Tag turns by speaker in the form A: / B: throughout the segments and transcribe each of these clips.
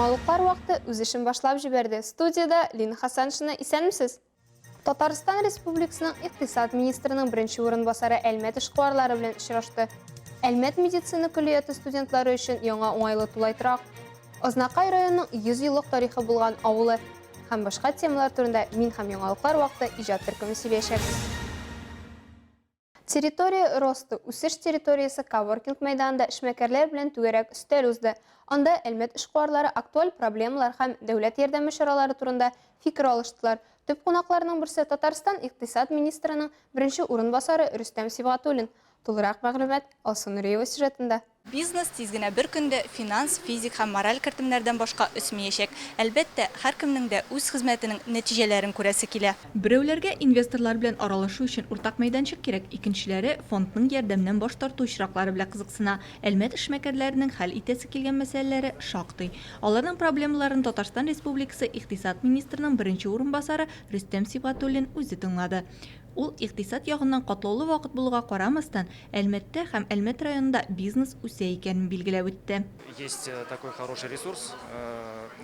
A: Яңалыклар вакыты үз эшен башлап җибәрде. Студиядә Лина Хасаншина, исәнмесез? Татарстан Республикасының икътисад министрының беренче урынбасары Әлмәт эшкуарлары белән очрашты. Әлмәт медицина көллияте студентлары өчен яңа уңайлы тулай торак. Азнакай районының 100 еллык тарихы булган авылы һәм башка темалар турында мин һәм Яңалыклар вакыты иҗат төркеме сөйләячәк. Территория роста, үсеш территориясе коворкинг мәйданында эшмәкәрләр белән түгәрәк өстәл узды. Анда Әлмәт эшкуарлары актуаль проблемалар һәм дәүләт ярдәме чаралары турында фикер алыштылар. Төп кунакларның берсе Татарстан икътисад министрының беренче урынбасары Рөстәм Сибгатуллин. Тулырак мәгълүмат Алсу Нуриева сюжетында.
B: Бизнес тиз генә бер көндә финанс, физик һәм мораль кертемнәрдән башка үсмиячәк. Әлбәттә, һәркемнең дә үз хезмәтенең нәтиҗәләрен күрәсе килә. Берәүләргә инвесторлар белән аралашу өчен уртак мәйданчык кирәк, икенчеләре фондның ярдәмнән баш тарту очраклары белән кызыксына. Әлмәт эшмәкәрләренең хәл итәсе килгән мәсьәләләре шактый. Аларның проблемаларын Татарстан Республикасы икътисад министрының беренче урынбасары Рөстәм Сибгатуллин үзе тыңлады. Ул, икътисад ягыннан катлаулы вакыт булуга карамастан, Әлмәттә һәм Әлмәт районында бизнес үсә икәнен билгеләп үтте.
C: Есть такой хороший ресурс,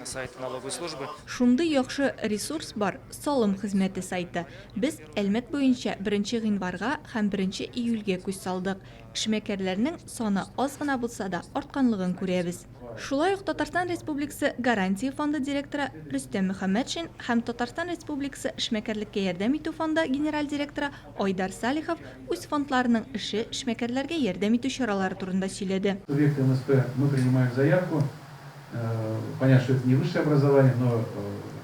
C: сайт налоговой службы.
B: Шундый яхшы ресурс бар, салым хезмәте сайты. Без Әлмәт буенча беренче гыйнварга һәм беренче июльгә күз салдык. Эшмәкәрләрнең саны аз гына булса да артканлыгын күрәбез. Шулай ук Татарстан Республикасы Гарантия фонды директоры Рөстәм Мөхәммәтшин һәм Татарстан Республикасы Эшмәкәрлеккә ярдәм итү фонды генераль директоры Айдар Салихов үз фондларының эше, эшмәкәрләргә ярдәм итү чаралары турында сөйләде.
D: Субъекты МСП мы принимаем заявку. Понятно, что это не высшее образование, но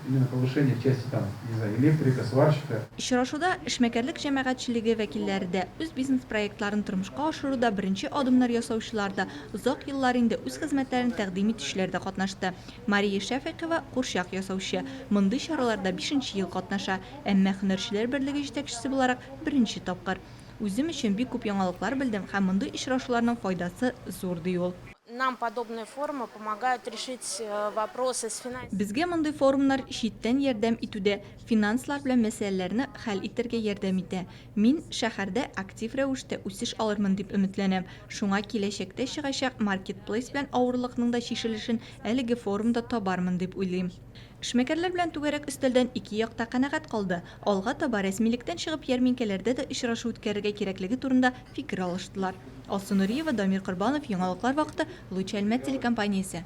D: именно повышение в части там, не знаю, электрика, сварщика.
B: Очрашуда эшмәкәрлек җәмәгатьчелеге вәкилләре дә, үз бизнес-проектларын тормышка ашыруда беренче адымнар ясаучылар да, озак еллар инде үз хезмәтләрен тәкъдим итүчеләр дә катнашты. Мария Шәфыйкова, курчак ясаучы, мондый чараларда бишенче ел катнаша, әмма Һөнәрчеләр берлеге җитәкчесе буларак беренче тапкыр. Үзем өчен бик күп яңалыклар белдем һәм мондый очрашуларның файдасы зур, ди ул.
E: Нам подобные форумы помогают решить вопросы с финанс.
B: Безгә мондый форумнар читтән ярдәм итүдә, финанслар белән мәсьәләләрне хәл итәргә ярдәм итә. Мин шәһәрдә актив рәвештә үсеш алырмын дип өметләнәм, шуңа киләчәктә чыгачак маркетплейс белән авырлыкның да чишелешен әлеге форумда табармын дип уйлыйм. Эшмәкәрләр белән түгәрәк өстәлдән ике як та канәгать калды. Алга таба рәсмилектән чыгып ярминкәләрдә дә очрашу үткәрергә кирәклеге турында фикер алыштылар. Алсу Нуриева, Дамир Корбанов, Яңалыклар вакыты, Луч Әлмәт телекомпаниясе.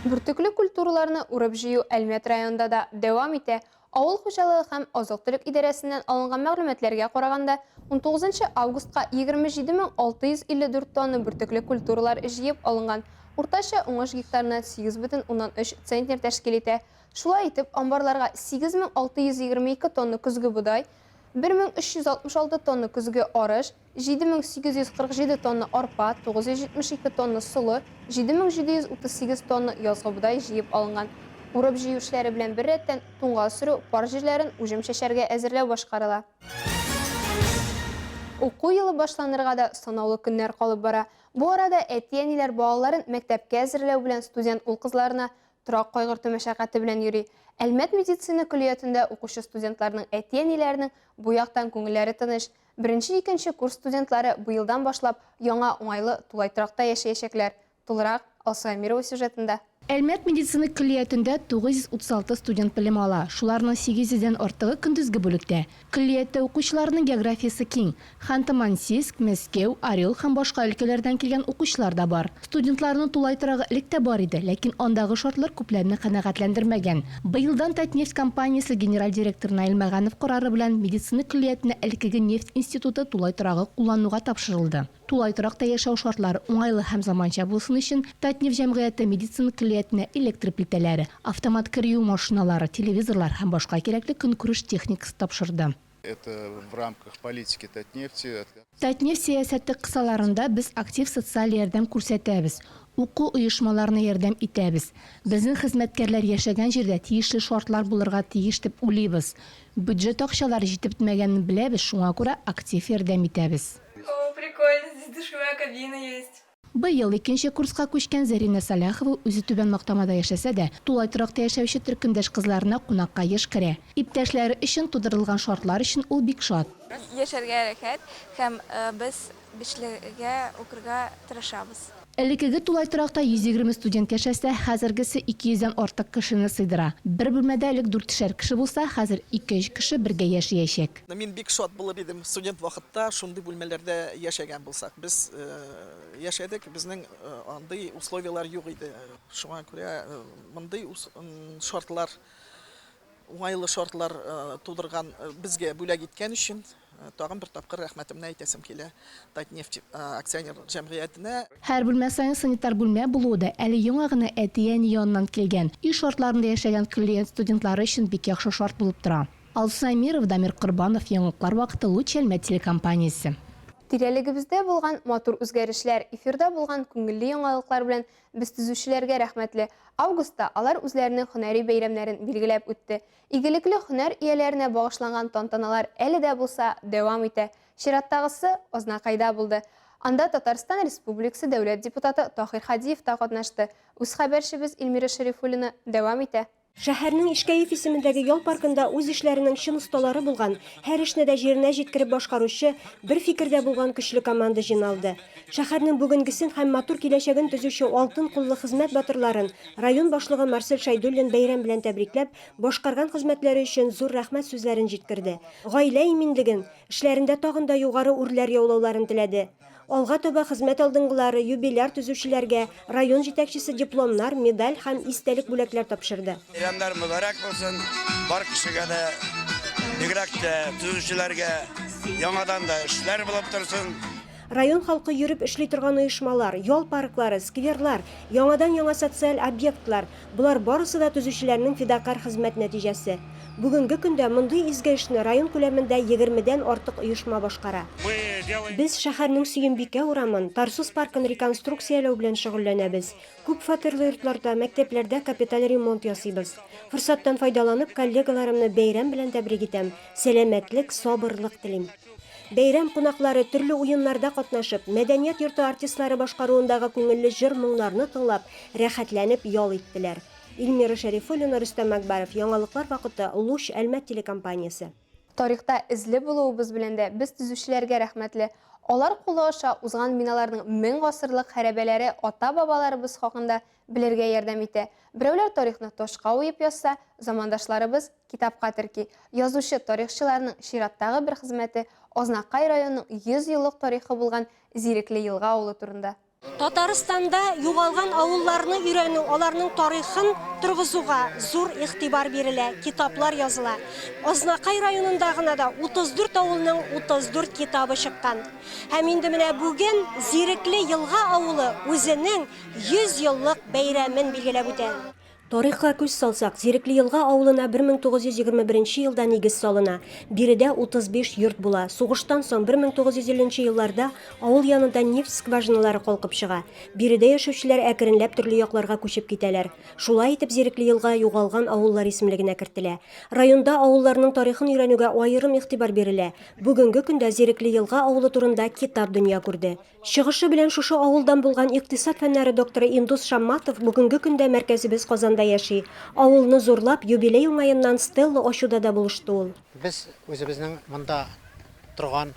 A: Бөртекле культураларны урып-җыю Әлмәт районында да дәвам итә. Авыл хуҗалыгы һәм азык-төлек идарәсеннән алынган мәгълүматларга караганда, 19 нчы августка 27654 тонна бөртекле культуралар җыеп алынган. Уртача уңыш гектарыннан 8,3 центнер тәшкил итә. Шулай итеп, амбарларга 8622 тонна көзге бодай, 1366 тонна көзге арыш, 7847 тонна арпа, 972 тонна солы, 7738 тонна язгы бодай җыеп алынган. Урып-җыю эшләре белән беррәттән, туңга сөрү, пар җирләрен уҗым чәчәргә әзерләү башкарыла. Уку елы башланырга да санаулы көннәр калып бара. Бу арада әти-әниләр балаларын мәктәпкә әзерләү белән студент ул-кызларына торак кайгырту мәшәкате белән йөри. Әлмәт медицина көллиятендә укучы студентларның әти-әниләренең бу яктан күңелләре тыныч. Беренче-икенче курс студентлары быелдан башлап яңа уңайлы тулай торакта яшәячәкләр. Тулырак, Алсу Әмирова сюжетында.
F: Әлмәт медицина көллиятендә 936 студент белем ала, шуларның 800 дән артыгы көндезге бүлектә. Көллияттә укучыларның географиясе киң, Ханты-Мансийск, Мәскәү, Орел һәм башка өлкәләрдән килгән укучылар да бар. Студентларның тулай торагы элек тә бар иде, ләкин андагы шартлар күпләрне канәгатьләндермәгән. Быелдан Татнефть компаниясе генераль директоры Наил Мәганов карары белән медицина көллиятенә элеккеге нефть институты тулай торагы куллануга тапшырылды. Тулай торакта яшәү шартлары уңайлы һәм заманча булсын өчен, Татнефть җәмгыяте медицина көллиятенә электр плитәләре, автомат кер юу машиналары, телевизорлар һәм башка кирәкле көнкүреш техникасы тапшырды.
G: Это в рамках политики Татнефти.
F: Татнефть сәясәте кысаларында без актив социаль ярдәм күрсәтәбез, уку оешмаларына ярдәм итәбез. Безнең хезмәткәрләр яшәгән җирдә тиешле шартлар булырга тиеш дип уйлыйбыз. Бюджет акчалары җитеп бетмәгәнен беләбез, шуңа күрә актив ярдәм итәбез.
H: О, прикольно, здесь душевая кабина есть.
F: Быел икенче курска күчкән Зәринә Сәлахова үзе Түбән Мактамада яшәсә дә, тулай торакта яшәүче төркемдәш кызларына кунакка еш керә. Иптәшләре өчен тудырылган шартлар өчен ул бик шат.
H: Яшәргә рәхәт һәм без бишлегә укырга тырышабыз.
F: Элеккеге тулай торакта 120 студент яшәсә, хәзергесе 200 дән артык кешене сыйдыра. Бер бүлмәдә элек дүртешәр кеше булса, хәзер ике-өч кеше бергә яшиячәк.
I: Мин бик шат булыр идем, студент вакытта шундый бүлмәләрдә яшәгән булсак. Без яшәдек, безнең андый условияләр юк иде. Шуңа күрә мондый шартлар, уңайлы шартлар тудырган, безгә бүләк иткән өчен тагын бер тапкыр рәхмәтемне әйтәсем килә Татнефть акционерлык җәмгыятенә.
F: Һәр бүлмә саен санитар бүлмә булуы да әле яңа гына әти-әни яныннан килгән, өй шартларында яшәгән көллият студентлары өчен бик яхшы шарт булып тора. Алсу Әмирова, Дамир Корбанов, Яңалыклар вакыты, Луч Әлмәт телекомпаниясе.
A: Тирәлегебездә булган матур үзгәрешләр, эфирда булган күңелле яңалыклар белән без төзүчеләргә рәхмәтле. Августта алар үзләренең һөнәри бәйрәмнәрен билгеләп үтте. Игелекле һөнәр ияләренә багышланган тантаналар әле дә булса дәвам итә. Чираттагысы Азнакайда булды. Анда Татарстан Республикасы дәүләт депутаты Таһир Һадиев та катнашты. Үз хәбәрчебез Эльмира Шәрифуллина дәвам итә.
J: Шәһәрнең Ишкәев исемендәге ял паркында үз эшләренең чын осталары булган, һәр эшне дә җиренә җиткереп башкаручы, бер фикердә булган көчле команда җыйналды. Шәһәрнең бүгенгесен һәм матур киләчәген төзүче алтын куллы хезмәт батырларын район башлыгы Марсель Шәйдуллин бәйрәм белән тәбрикләп, башкарган хезмәтләре өчен зур рәхмәт сүзләрен җиткерде. Гаилә иминлеген, эшләрендә тагын да югары үрләр яулауларын теләде. Алга таба хезмәт алдынгылары, юбиляр төзүчеләргә район җитәкчесе дипломнар, медаль һәм истәлек бүләкләр тапшырды.
K: Бәйрәмнәр мөбарәк булсын бар кешегә дә, бигрәк тә төзүчеләргә яңадан да эшләр булып торсын.
J: Район халкы йөреп эшли торган оешмалар, ял парклары, скверлар, яңадан-яңа социаль объектлар, болар барысы да төзүчеләрнең фидакарь хезмәт нәтиҗәсе. Бүгенге көндә мондый изге эшне район күләмендә егермедән артык оешма башкара. Без шәһәрнең Сөембикә урамын, Тарсус паркын реконструкцияләү белән шөгыльләнәбез. Күп фатирлы йортларда, мәктәпләрдә капиталь ремонт ясыйбыз. Форсаттан файдаланып, коллегаларымны бәйрәм белән тәбрик итәм, сәламәтлек, сабырлык телим. Бәйрәм кунаклары төрле уеннарда катнашып, мәдәният йорты артистлары башкаруындагы күңелле җыр-моңнарны тыңлап, рәхәтләнеп ял иттеләр. Эльмира Шәрифуллина, Рөстәм Әкбәров, Яңалыклар вакыты, Луч, Әлмәт телекомпаниясе.
A: Тарихта эзле булуыбыз белән дә без төзүчеләргә рәхмәтле. Алар кулы аша узган биналарның 1000 гасырлык хәрабәләре ата-бабаларыбыз хакында белергә ярдәм итә. Берәүләр тарихны ташка уеп язса, замандашларыбыз китапка терки. Язучы тарихчыларның чираттагы бер хезмәте Азнакай районының 100 еллык тарихы булган Зирекле Елга авылы турында.
J: Татарстанда югалган авылларны өйрәнү, аларның тарихын торгызуга зур игътибар бирелә, китаплар языла. Азнакай районында гына да 34 авылның 34 китабы чыккан. Һәм инде менә бүген Зирекле Елга авылы үзенең 100 еллык бәйрәмен билгеләп үтә. Тарихка күз салсак, Зирекле Елга авылына 1921 елда нигез салына. Биредә 35 йорт була. Сугыштан соң 1950 нче елларда авыл янында нефть скважиналары калкып чыга. Биредә яшәүчеләр әкренләп төрле якларга күчеп китәләр. Шулай итеп Зирекле Елга югалган авыллар исемлегенә кертелә. Районда авылларның тарихын өйрәнүгә аерым игътибар бирелә. Бүгенге көндә Зирекле Елга авылы турында китап дөнья күрде. Чыгышы белән шушы авылдан булган икътисад фәннәре докторы Индус Шамматов бүгенге көндә мәркәзебез Казанда яши. Авылны зурлап, юбилей уңаеннан стелла ачуда да булышты ул.
L: Без үзебезнең монда торган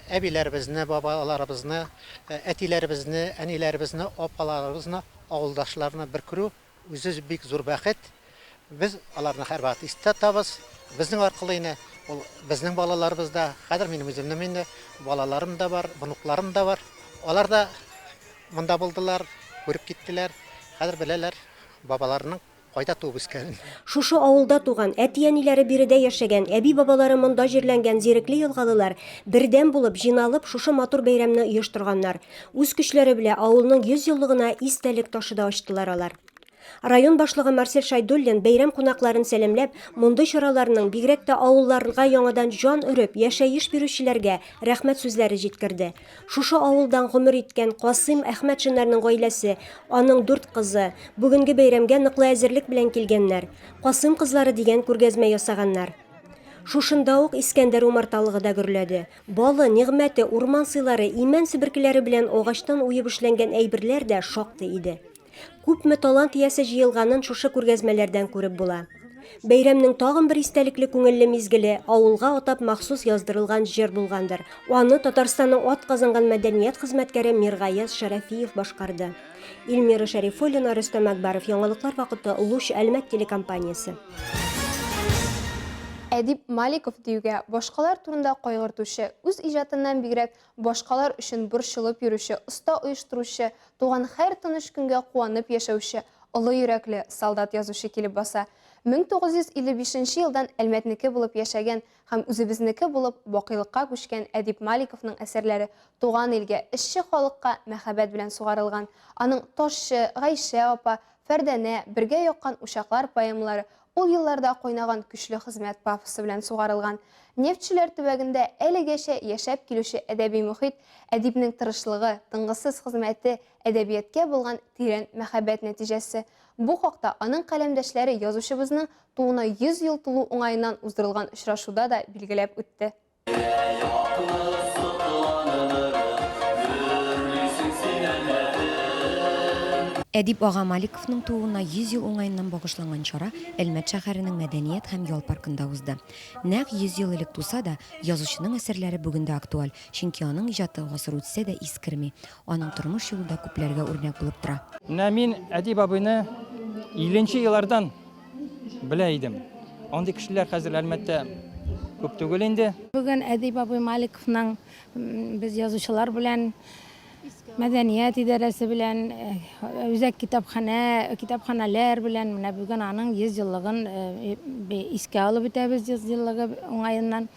L: әбиләребезне, бабаларыбызны, әтиләребезне, әниләребезне, апаларыбызны, авылдашларны бер күрү Үзе бик зур бәхет. Без аларны һәрвакыт истә тотабыз. Безнең аркылы инде ул безнең балаларыбыз да, хәзер минем үземнең инде балаларым да бар, внукларым да бар. Алар да монда булдылар, күреп киттеләр. Хәзер беләләр бабаларының кайда туып үскәнен.
J: Шушы авылда туган, әти-әниләре биредә яшәгән, әби-бабалары монда җирләнгән зирекле елгалылар, бердәм булып, җыйналып, шушы матур бәйрәмне оештырганнар. Үз көчләре белә авылның 100 еллыгына истәлек ташы да ачтылар алар. Район башлыгы Марсель Шәйдуллин бәйрәм кунакларын сәламләп, мондый чараларның, бигрәк тә авылларга яңадан җан өреп, яшәеш бирүчеләргә рәхмәт сүзләре җиткерде. Шушы авылдан гомер иткән Касыйм Әхмәтшиннарның гаиләсе, аның дүрт кызы, бүгенге бәйрәмгә ныклы әзерлек белән килгәннәр. Касыйм кызлары дигән күргәзмә ясаганнар. Шушында ук Искәндәр умарталыгы да гөрләде. Балы, нигъмәте, урман сыйлары, имән себеркеләре белән агачтан уеп эшләнгән әйберләр дә шактый иде. Күпме талант иясе җыелганын шушы күргәзмәләрдән күреп була. Бәйрәмнең тагын бер истәлекле күңелле мизгеле авылга атап махсус яздырылган җыр булгандыр. Аны Татарстанның атказанган мәдәният хезмәткәре Миргаяз Шәрәфиев башкарды. Эльмира Шәрифуллина, Рөстәм Әкбәров, Яңалыклар вакыты, Луч, Әлмәт телекомпаниясе.
A: Әдип Маликов диюгә, башкалар турында кайгыртучы, үз иҗатыннан бигрәк, башкалар өчен борчылып йөрүче, оста оештыручы, туган һәр тыныч көнгә куанып яшәүче, олы йөрәкле солдат язучы килеп баса. 1955 нче елдан Әлмәтнеке булып яшәгән һәм үзебезнеке булып бакыйлыкка күчкән Әдип Маликовның әсәрләре туган илгә, эшче халыкка мәхәббәт белән сугарылган. Аның Ташчы, Гайшә апа, Фәрдәнә, Бергә яккан учаклар поэмалары ул елларда кайнаган көчле хезмәт пафосы белән сугарылган. Нефтьчеләр төбәгендә әлегәчә яшәп килүче әдәби мохит, әдипнең тырышлыгы, тынгысыз хезмәте, әдәбияткә булган тирән мәхәббәт нәтиҗәсе. Бу хакта аның каләмдәшләре язучыбызның тууына 100 ел тулу уңаеннан уздырылган очрашуда да билгеләп үтте.
M: Әдип ага Маликовның тууына 100 ел уңаеннан багышланган чара Әлмәт шәһәренең Мәдәният һәм ял паркында узды. Нәкъ 100 ел элек туса да, язучының әсәрләре бүген дә актуаль, чөнки аның иҗаты гасыр үтсә дә искерми. Аның тормыш юлы да күпләргә үрнәк булып тора.
C: Менә мин Әдип абыйны илленче еллардан белә идем. Андый кешеләр хәзер Әлмәттә күп түгел инде.
N: Бүген Әдип абый Маликовның без язучылар белән, мәдәният идарәсе белән, үзәк китапханә, китапханәләр белән менә бүген аның 100 еллыгын искә алып үтәбез 100 еллыгы уңаеннан.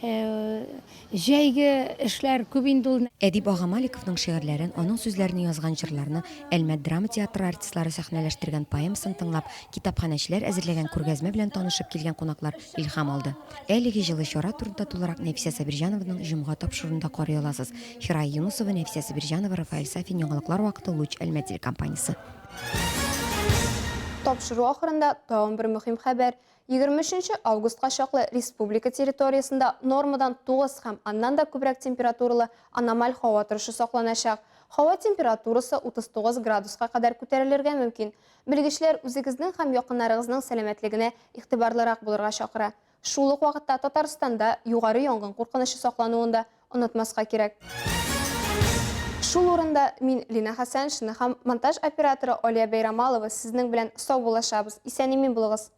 N: Җәйге эшләр күп инде ул.
M: Әдип ага Маликовның шигырьләрен, аның сүзләренә язган җырларны Әлмәт драма театры артистлары сәхнәләштергән поэмасын тыңлап, китапханәчеләр әзерләгән күргәзмә белән танышып килгән кунаклар илһам алды. Әлеге җылы чара турында тулырак Нәфисә Сабирҗанованың Җомга тапшыруында карый аласыз. Фирая Юнысова, Нәфисә Сабирҗанова, Рафаэль Сафин, Яңалыклар вакыты, Луч, Әлмәт телекомпаниясе.
A: Тапшыру ахырында тагын бер мөһим хәбәр. 23 нче августка чаклы республика территориясендә нормадан 9 һәм аннан да күбрәк температуралы аномаль һава торышы сакланачак. Һава температурасы 39 градуска кадәр күтәрелергә мөмкин. Белгечләр үзегезнең һәм якыннарыгызның сәламәтлегенә игътибарлырак булырга чакыра. Шул ук вакытта Татарстанда югары янгын куркынычы саклануын да онытмаска кирәк. Шул урында мин, Лина Хәсәншина һәм монтаж операторы Алия Бәйрамалова сезнең белән саубуллашабыз. Исән-имин булыгыз!